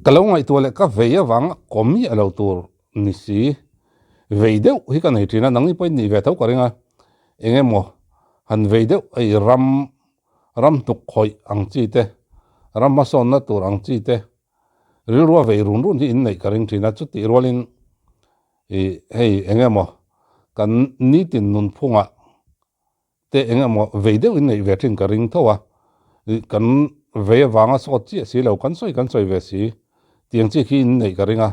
Ka lo ngaihtuah leh ka vei avanga kawm miah lo tur ni si. Vei deuh hi ka nei thin a, nangni pawhin nih ve tho ka ring a, eng emaw han vei deuh hei ram ram hnuk khawih ang chi te, ram hmasawnna tur ang chi te, rilrua vei run run hi inneih ka ring thin a, chutih rualin ih hei eng emaw kan nitin nunphungah te eng emaw vei deuh inneih ve thin ka ring tho a, ih kan vei avanga sawt chiah si lo kan sawi kan sawi ve si tiang chi khi inneih ka ring a,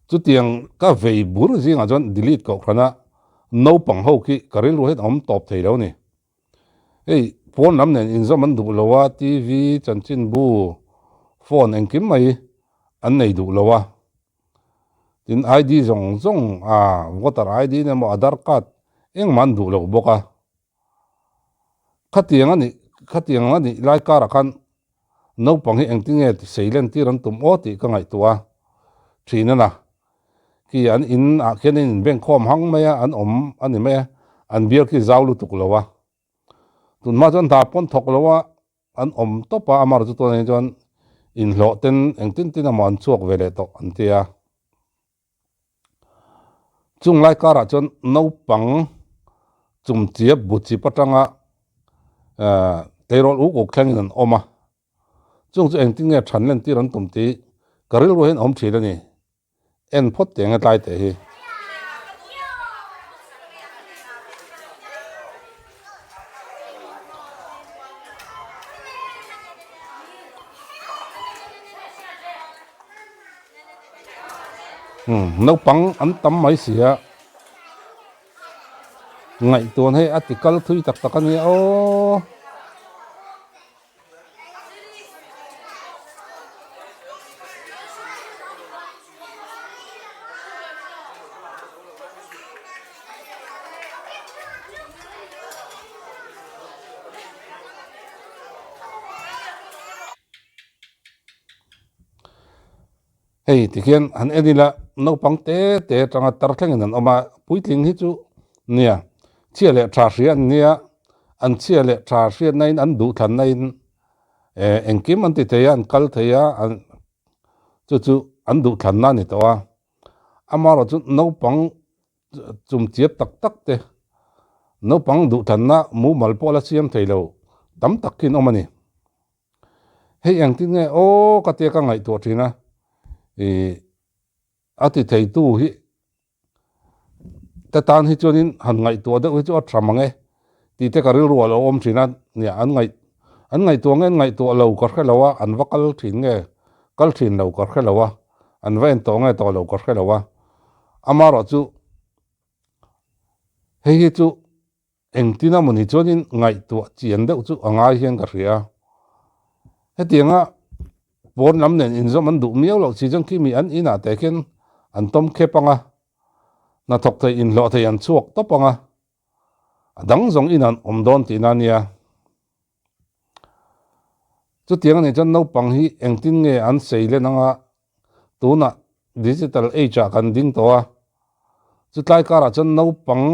chutiang ka vei bur zingah chuan delete koh hran a, naupang ho khi ka rilru hian a awm tawp thei lo a ni. Hei pawn lam nen inzawm an duh lo a, TV, chanchinbu, phone engkim mai an nei duh lo a. Tin ID zawng zawng a voter ID emaw Aadhaar card engmah an duh lo bawk a. Khatiang a nih khatiang a nih lai karah khan naupang hi engtin nge sei len tir an tum aw tih ka ngaihtuah a thin a na. Khi an in ah khian an inbeng khawm hang mai a an awm a ni mai a an bial khi zau lutuk lo a. Tunhma chuan hna pawn thawk lo a. An awm tawp a, amah chu tunah hian chuan inhlawh ten engtin tin emaw an chhuak ve leh tawh an ti a. Chung lai karah chuan naupang chumchiap bu chip atanga eh tleirawl uk uk thlengin an awm a, chung chu engtin nge than len tir an tum tih ka rilru hian a awm thin a ni. En phawt teh ang e tlai teh hi. Umm naupang an tam mai si a, ngaihtuahna hi a ti kal thui tak tak a nia aw. Hei tikhian han en ila naupang te te atanga tar thlengin an awm a, puitling hi chu nia chhia leh tha hria an nia, an chhia leh tha hriatna in an duhthlanna in eh engkim an ti thei a an kal thei a an chu chu an duhthlanna a ni tawh a, amaherawh chu naupang chumchiap tak tak te naupang duhthlanna mumal pawh la siam thei lo tam tak khi an awm a ni. Hei engtin nge aw ka tia ka ngaihtuah thin a, ih a ti theitu hi te tan hi chuanin han ngaihtuah deuh hi chu a tha mang e tih te ka rilru a lo awm thin a, nia an ngaih an ngaihtuah nge an ngaihtuah lo ka hre lo a, an va kal thin nge kal thin lo ka hre lo a, an va en tawh nge tawh lo ka hre lo a, amaherawh chu hei hi chu Engtin a mawni chuanin ngaihtuah chian deuh chu a ngai hian ka hria. Hetianga pawn lam nen inzawm an duh miau loh chi chuan khi mi an inah te khian an tawm khep ang a, hnathawk thei inhlawh thei an chhuak tawp ang a, a dang zawng in an awm dawn tihna a nia. Chutiang a nih chuan naupang hi engtin nge an sei len anga tunah digital age ah kan ding tawh a, chutlai karah chuan naupang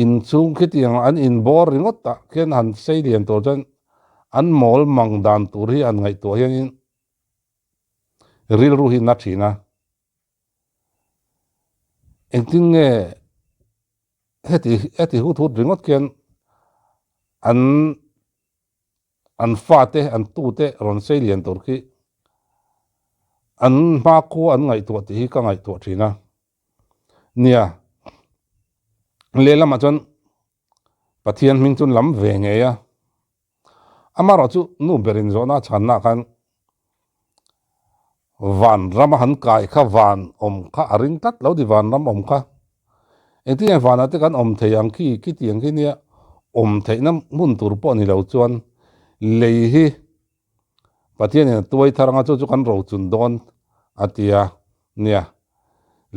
inchhung khitiang an inbawr ringawt ah khian han sei lian tur chuan an mawl mang dan tur hi an ngaihtuah hianin rilru hi na thin a, engtin nge heti heti hut hut ringawt khian an an fate an tute rawn sei lian tur khi an hmakhua an ngaihtuah tih hi ka ngaihtuah thin a nia lehlamah chuan Pathian hming chu lam ve ngei a amaherawh chu nu berin zawhna a chhanna ah khan van rama han kai kha van awm kha a ring tlat lo ti van ram awm kha engtin nge vanah te kan awm thei ang khi khitiang khi nia awm theihna hmun tur pawh ni lo chuan lei hi Pathianin a tuai thar anga chu chu kan rochun dawn a ti a nia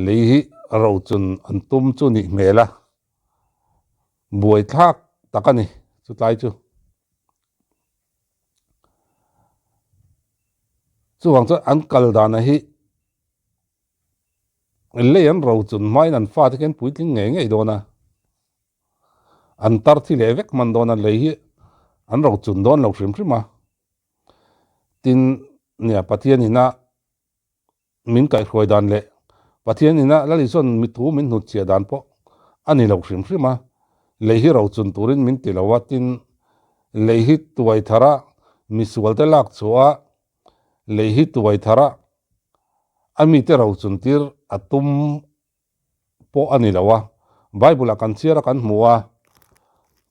lei hi rochun an tum chu nih hmel a buaithlak tak a ni chutlai chu. Chuvang chuan an kal dana hi lei an ro chun hmain an fate khian puitling ngei ngei dawn a, an tar thi leh vek hman dawn a, lei hi an ro chun dawn lo hrim hrim a. Tin. Nia, Pathian ina min kaihhruai dan leh Pathian ina Lal Isua'n mi thu min hnutchhiah dan pawh a ni lo hrim hrim a, lei hi rochun turin min ti lo a, tin, lei hi tuai thara misualte lak chhuah a, lei hi tuai thara a mite rochun tir a tum pawh a ni lo a, Bible-ah kan chhiar a kan hmu a,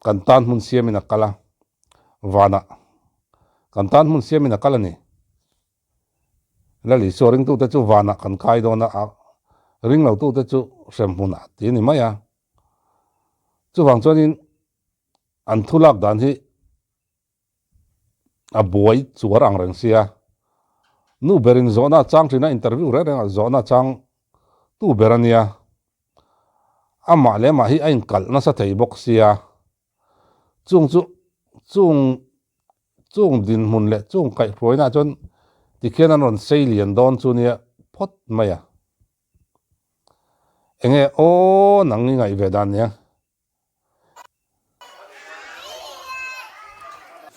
kan tan hmun siamin a kal a, vanah kan tan hmun siamin a kal a ni. Lal Isua ringtute chu vanah kan kai dawn a, ring lotute chu hrem hmunah tih a ni mai a. Chuvang chuanin an thu lak dan hi a buai chuar ang reng sia. Nu berin zawhna a chang thin a, interview reng rengah zawhna a chang tu ber a nia. Amah leh amah hi a inkalh nasa thei bawk sia. Chung chu chung chung dinhmun leh chung kaihhruainaah chuan tikhian an rawn sei lian dawn chu nia phawt mai a. Enge aw nang i ngaih ve dan nia.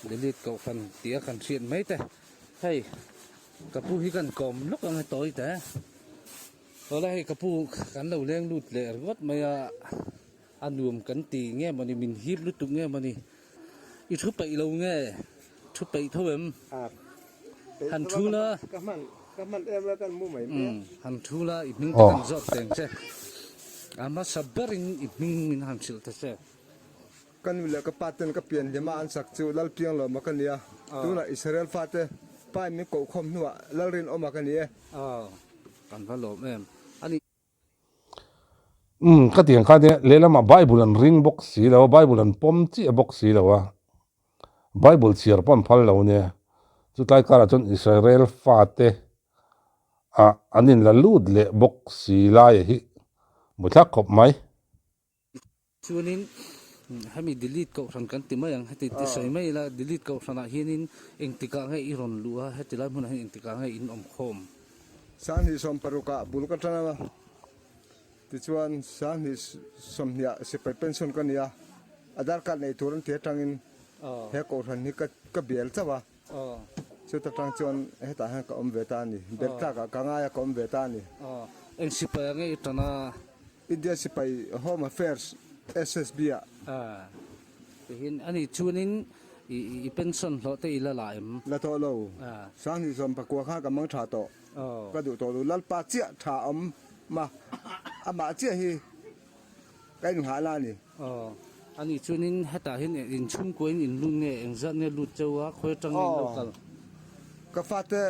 Delete kohhran tih a kan hriat mai te hei ka pu hi kan kawm lawk ang e tawi te awle hei ka pu kan lo leng lut leh ringawt mai a a nuam kan ti nge mawni min hip lutuk nge mawni i thu peih lo nge thu peih tho em han thu la han thu la i hming te kan zawt teng che a hmasa berin i hming min han hrilh ta che. Ka nu leh ka pa ten ka pian hlim a an sak chu Lalpianglawma ka ni a, tunah Israel fate pa in min kohkhawm hnuah Lalrinawma ka ni e. Kan va lawm em a ni. Umm ka ti ang kha nia lehlamah Bible an ring bawk si lo a, Bible an pawm chiah bawk si lo a, Bible chhiar pawh an phal lo nia, chutlai karah chuan Israel fate ah an inla lut leh bawk si laia hi muthlak khawp mai. Chuanin hemi delete kohhran kan ti mai ang, heti ti sawi mai ila delete kohhranah hianin engtikah nge i rawn luh a, heti lai hmunah hian engtikah nge in awm khawm? Sanghnih sawmparukah bul ka tan a, tichuan sanghnih sawmhniah sipai pension ka ni a, Aadhaar card nei tur an ti atangin he kohhran hi ka bial chauh a, chuta tang chuan hetah hian ka awm ve ta a ni, belh tlakah ka ngai a ka awm ve ta a ni. Eng sipai ah nge i tan a? India sipai Home Affairs, SSB, ah. A, tihian a nih chuanin i pension hlawh te i la la em? La tawh lo. Sanghnih 14 kha ka mang tha tawh. Ka duh tawh lo. Lalpa chiah tha awm ma, amah chiah hi ka innghah la a ni. A nih chuanin hetah hian inchhungkuain in lut nge, engzat nge lut cheu a, khawi atang nge in lo kal? Ka fate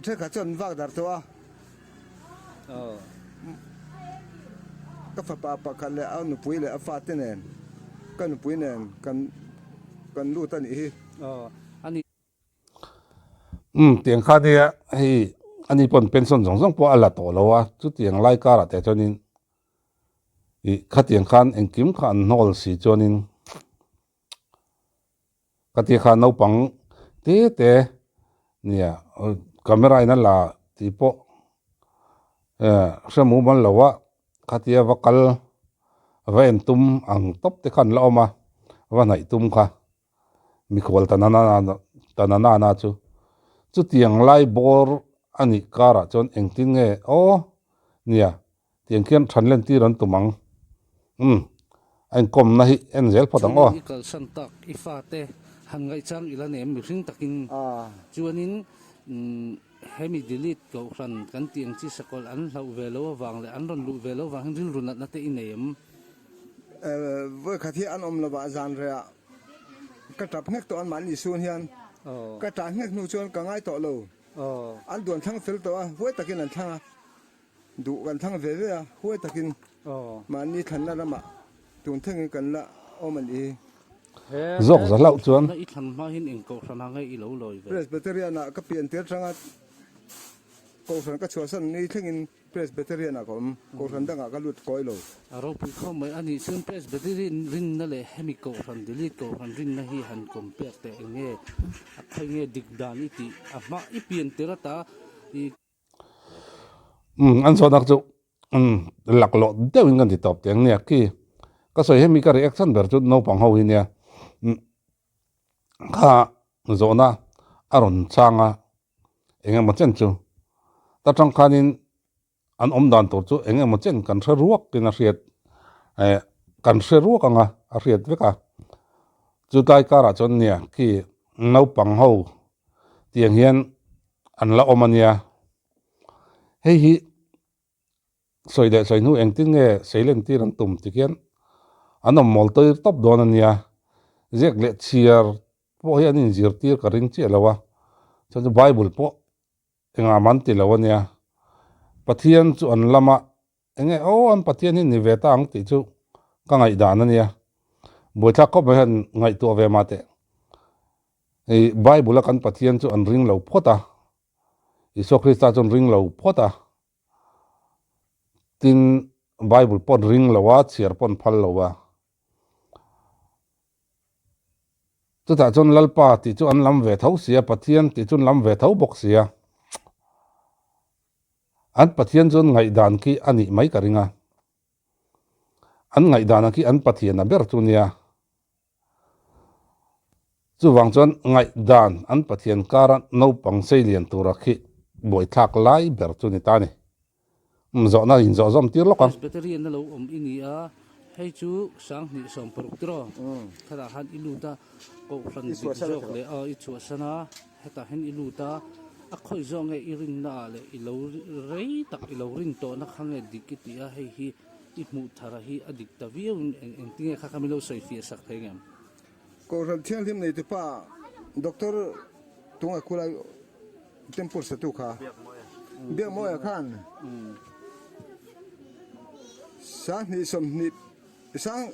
thenkhat chuan an vak dar tawh a. Ka fapa pakhat leh a nupui leh a fate nen, ka nupui nen kan kan lut a nih hi. Umm tiang kha nia hei ani pawn pension zawng zawng pawh a la tawh lo a, chutiang lai karah te chuanin ih khatiang khan engkim kha an hnawl si chuanin. Ka ti kha naupang te te nia camera in a la tih pawh eh hre mumal lo a khatia va kal va en tum ang tawp te kha an la awm a va hnaih tum kha mikhual ta nana ta nana na chu chutiang lai bawr a nih karah chuan engtin nge aw nia Tiang khian than len tir an tum ang. Umm, a inkawmna hi en zel phawt ang aw. Chuanin i kalsan tak, i fate han ngaihchang ila nem mihring takin. Chuanin hemi delete kohhran kan tih ang chi sakawlh an hlauh ve lo avang leh an rawn luh ve lo avang hian rilru natna te i nei em? Vawikhat hi an awm lovah zan rehah ka tap nghek tawh an mahni sun hian ka tah nghek hnu chuan ka ngai tawh lo. An duan thlang fel tawh a, huai takin an thlang a. Duh kan thlang ve ve a, huai takin mahni thlanna ramah tun thlengin kan la awm a nih hi. Zawk za hlauh chuan. I thlan hma hian eng kohhran ah nge i lo lawi ve? Presbyterian ah ka pian tir atanga kohhran ka chhuahsan ni thlengin Presbyterian ah ka awm, kohhran dangah ka lut kawi lo. A ropui khawp mai a nih chuan Presbyterian rinna leh hemi kohhran delete kohhran rinna hi han compare teh eng nge a khawi nge dik dan i tih a hma i pian tir ata i Umm an sawn ak chu umm laklawh deuhin kan ti tawp teh ang nia khi ka sawi hemi ka reaction ber chu naupang ho hi nia umm kha zawhna a rawn chang a. Eng emaw chen chu. Ta tang khanin an awm dan tur chu eng emaw chen kan hre ruak in a hriat eh kan hre ruak anga a hriat vek a. Chu tlai karah chuan nia khi naupang ho tiang hian an la awm a nia. Hei hi sawi leh sawi hnu engtin nge seilen tir an tum tikhian an awm mawl tir tawp dawn a nia. Ziak leh chhiar pawh hi an inzirtir ka ring chiah lo a, chuan chu Bible pawh engah mah an ti lo a nia. Pathian chu an lama enge aw an Pathian hi ni ve ta ang tih chu ka ngaihdan a nia. Buaithlak khawp mai hian ngaihtuah ve mah teh. Hei Bible a kan Pathian chu an ring lo phawt a, Isua Krista chu an ring lo phawt a, tin Bible pawh an ring lo a, chhiar pawh an phal lo a. Chutah chuan Lalpa tih chu an lam ve tho sia, Pathian tih chu an lam ve tho bawk sia. An Pathian chu an ngaihdan khi a nih mai ka ring a. An ngaihdan khi an Pathian a ber chu nia. Chuvang chuan ngaihdan an Pathian kara naupang seilian tura khi buaithlak lai ber chu ni ta a ni. Zawhna inzawh zawm tir lawk ang. Presbyterian na lo awm i ni a, hei chu 2016 tiraw khatah khan i lut a, Kohhran dik zawk leh aw i chhuahsan a, hetah hian i lut a, a khawi zawk nge i rinna ah leh i lo rei tak i lo rin tawhna kha nge dik i ti a, hei hi i hmuh thar a hi a dik ta viau in eng engtinge kha kha min lo sawi fiah sak thei ngem? Kohhran Thianghlim neitupa Doctor Tunga Khulai Temple satu kha Biakmawia khan 2020 sang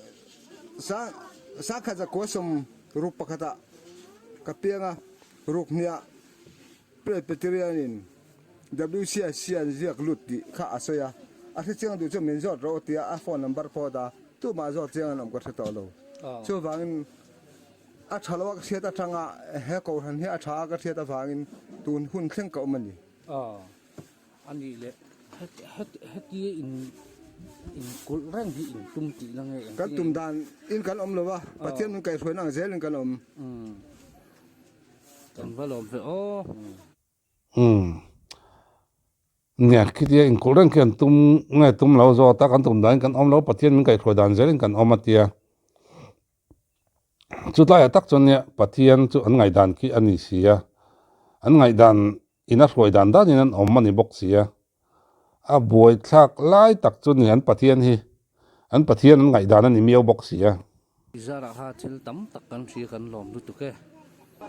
sang sangkhat zakua sawm ruk pakhatah ka piang a, ruk hniah Presbyterian in WCIC an ziak lut tih kha a sawi a, a hre chiang duh chu min zawt rawh tia a phone number pawh a dah, tumah zawt chiang an awm ka hre tawh lo. Chuvangin a tha lo a ka hriat atanga he kohhran hi a tha a ka hriat avangin tun hun thleng ka awm a ni. A nih leh hetia in inkulh reng hi in tum tih na nge Kan tum dan in kan awm lo a, Pathian min kaihhruaina ang zel in kan awm. Kan va lawm ve aw. Umm. Nia khitia inkulh reng khi an tum nge tum lo zawt a, kan tum dan in kan awm lo, Pathian min kaihhruai dan zel in kan awm a tia. Chutlaiah tak chuan nia Pathian chu an ngaihdan khi a ni si a, an ngaihdan in a hruai dan danin an awm a ni bawk si a, a buaithlak lai tak chu ni an Pathian hi an Pathian an ngaihdan a ni miau bawk si a. I zarah kha thil tam tak kan hria kan lawm lutuk e.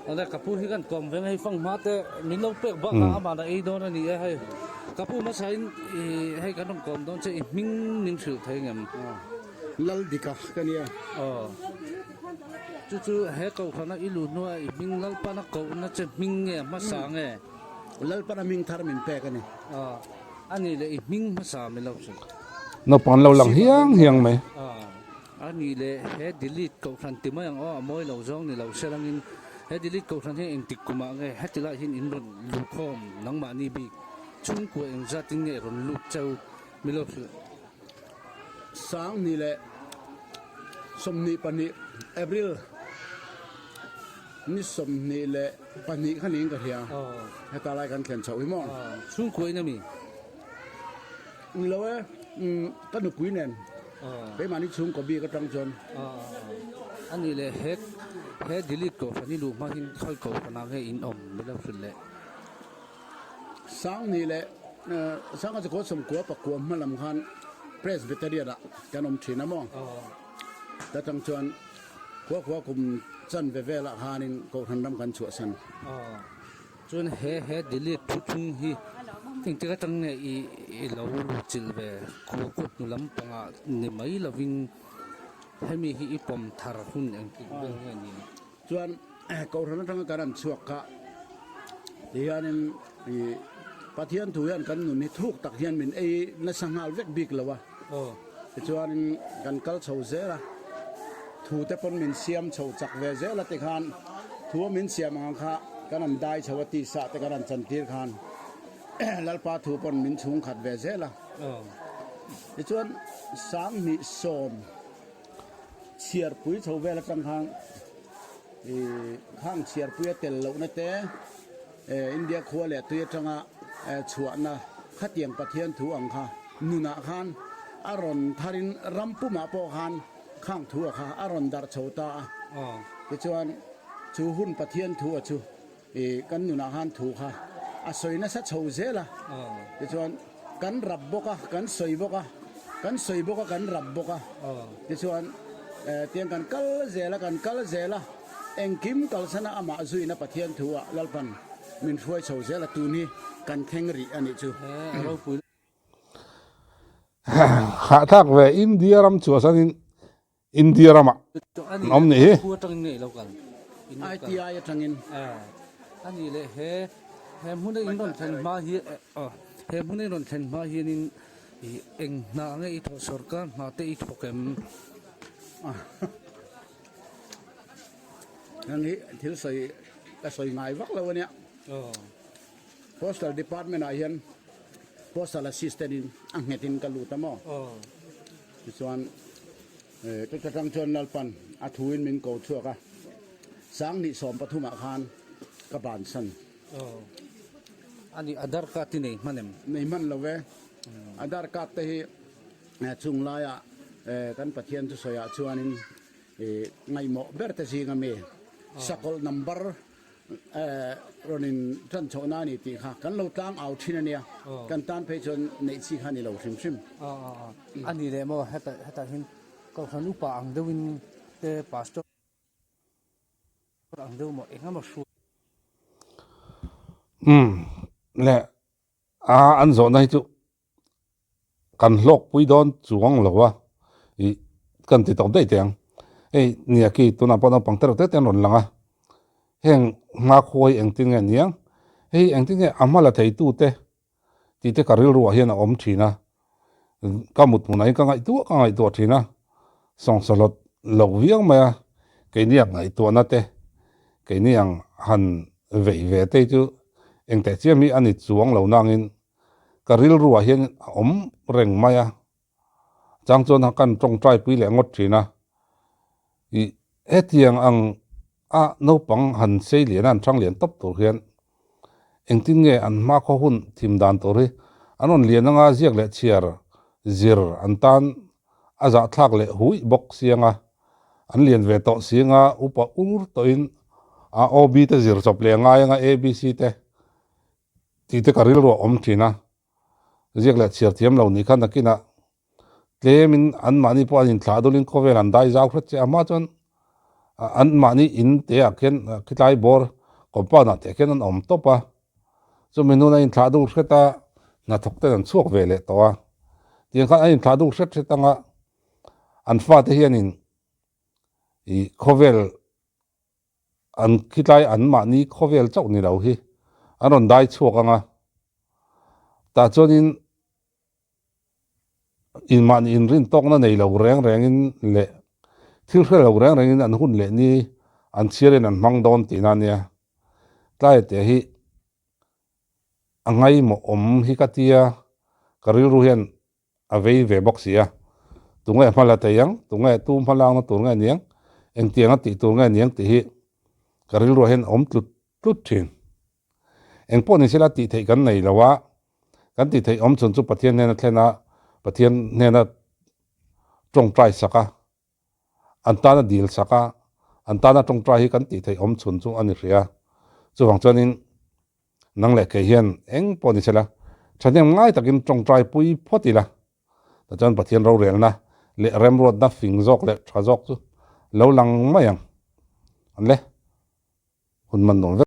Awle ka pu hi kan kawm veng hei fang hma te min lo pek bak a amah ei dawn a ni e hei ka pu hmasa in i hei kan rawn kawm dawn che i hming min hrilh thei ngem. Laldika ka nia. Aw chu chu he kohhrana i luh hnua i hming Lalpana kohna che hming nge hmasa nge? Lalpana hming thar min pek a ni. Aw a nih leh i hming hmasa min lo hrilh. Naupang an lo lang hiang hiang mai. Aw. A nih leh he delete kohhran ti mai ang aw, a mawi lo zawng ni lo se langin he delete kohhran hi engtik kumah nge heti lai hian in rawn luhkhawm nangmahni bik chhungkua engzatin nge rawn lut cheu mi lo hrilh. 2022 April ni 22 kha niin ka hria heta lai kan thlen chhoh hi maw. Chhungkua in a mi? Ni lo e, ka nupui nen keimahni chhungkaw bik atang chuan. A nih leh he he delete kohhran i luh hma hian khawi kohhranah nge in awm min lo hrilh leh? Sangni leh Sangha Chakawt Sawmkua pakua hma lam khan Presbyterian ah kan awm thin a maw? Ta tang chuan khua khua kum chanve velah khanin kohhran ram kan chhuahsan. Chuan he he delete thu thung hi engtik atang nge i i lo luchilh ve khaw kut hnu lampangah ni mai lovin hemi hi i pawm thar hun engtik vel nge ni? Chuan Kohhran atanga kan han chhuak kha tihianin i Pathian thu hian kan nun hi thuk tak hian min ei nasa nghal vek bik lo a. Tichuanin kan kal chho zel a, thu te pawn min siam chho chak ve zel a tikhan thu a min siam ang kha kan han dai chho a tisa te kan han chantir khan Lalpa thu pawn min chhung khat ve zel a. Tichuan 2010 chhiarpui chho vel atang khan i khang chhiarpui a tel lohna te. India khua leh tui atanga chhuahna khatiang Pathian thu ang kha nunah khan a rawn tharin ram pumah pawh khan khang thu a kha a rawn darh chho ta a. Tichuan chu hun Pathian thu a chu I kan nunah khan thu kha a sawi nasa chho zel a, tichuan kan rap bawk a, kan sawi bawk a, kan sawi bawk a, kan rap bawk a, tichuan tiang kan kal zel a, kan kal zel a, engkim kalsana amah zuina Pathian thu ah Lalpan min hruai chho zel a, tun hi kan thleng rih a nih chu. Hahthlak ve India ram chhuahsanin India ramah an awm nih hi. Khu atangin nge ilo kal? ITI atangin. A nih leh he he hmuna in rawn thlen hma hi he hmuna in rawn thlen hma hianin eng hna nge i thawh sorkar hna te i thawk em? Heng hi thil sawi ka sawi ngai vak lo ania. Postal department ah hian postal assistant in a nghet in ka lut a maw? Tichuan chuta tang chuan Lalpan a thuin min ko chhuak a, Sanghnih 13 ah khan ka bansan. Aw, a nih Aadhaar card i nei hman em? Nei hman lo ve. Aadhaar card te hi chung laia kan Pathian thusawiah chuanin ngaihmawh ber te zinga mi sakawlh number Rawn in tan chhoh na a ni tih kha kan lo tlang au thin a nia, kan tan phei chuan neih chi kha a ni lo hrim hrim. A ni leh maw hetah hetah hian Kohhran upa ang deuhin te Pastor ang deuh maw eng emaw hruai. Umm leh a an zawhna hi chu Kan hlawkpui dawn chuang lo a, ih kan ti tawp daih teh ang. Hei nia khi tunah pawh naupang tereuh te te an rawn lang a, heng hmakhua hi engtin nge niang? Hei engtin nge a hma la theitute tih te ka rilruah hian a awm thin a, ka mut hmunah hian ka ngaihtuah ka ngaihtuah thin a, sawngsawhlawt lo viau mai a, keini ang ngaihtuahna te, keini ang han veih ve te hi chu engteh chiam hi a ni chuang lo nangin Ka rilruah hian a awm reng mai a, chang chuan kan tawngtai pui leh ngawt thin a, ih hetiang ang a naupang han sei lian a an thang lian tawp tur hian engtin nge an hmakhaw hun thim dan tur hi an rawn lian anga ziak leh chhiar zir an tan a zahthlak leh huih bawk siang a, an lian ve tawh si anga upa ur tawhin a OB te zir chawp leh ngai anga ABC te. Tih te ka rilru a awm thin a, ziak leh chhiar thiam lo nih kha nakinah tlemin anmahni pawh an inthlah dulin khawvel an dai zau hret che a, hma chuan anmahni in te ah khian khitlai bawr compound ah te khian an awm tawp a, chumi hnun a inthlah dul hret a hnathawk ten an chhuak ve leh tawh a, tiang khan an inthlah dul hret hret anga an fate hianin ih khawvel An khitlai anmahni khawvel chauh ni lo hi an rawn dai chhuak ang a, tah chuanin inmahni inrintawkna nei lo reng rengin leh thil hre lo reng rengin an hun leh ni an chhiarin an hmang dawn tihna a nia. Tlai te hi a ngaimawh awm hi ka tia, ka rilru hian a vei ve bawk si a, tunge hma la thei ang, tunge tu hma lakna tur nge niang, engtiang a tih tur nge niang tih hi ka rilruah hian a awm tlut tlut thin. Engpawh ni sela tih theih kan nei lo a, kan tih theih awm chhun chu Pathian hnena thlen a, Pathian hnena tawngtai sak a, an tana dil sak a, an tana tawngtai hi kan tih theih awm chhun chu a ni hria. Chuvang chuanin Nang leh kei hian eng pawh ni sela, thahnem ngai takin tawngtai pui phawt ila, tichuan Pathian rorelna leh remruatna fing zawk leh tha zawk chu lo lang mai ang. An le, hun man nuam vek.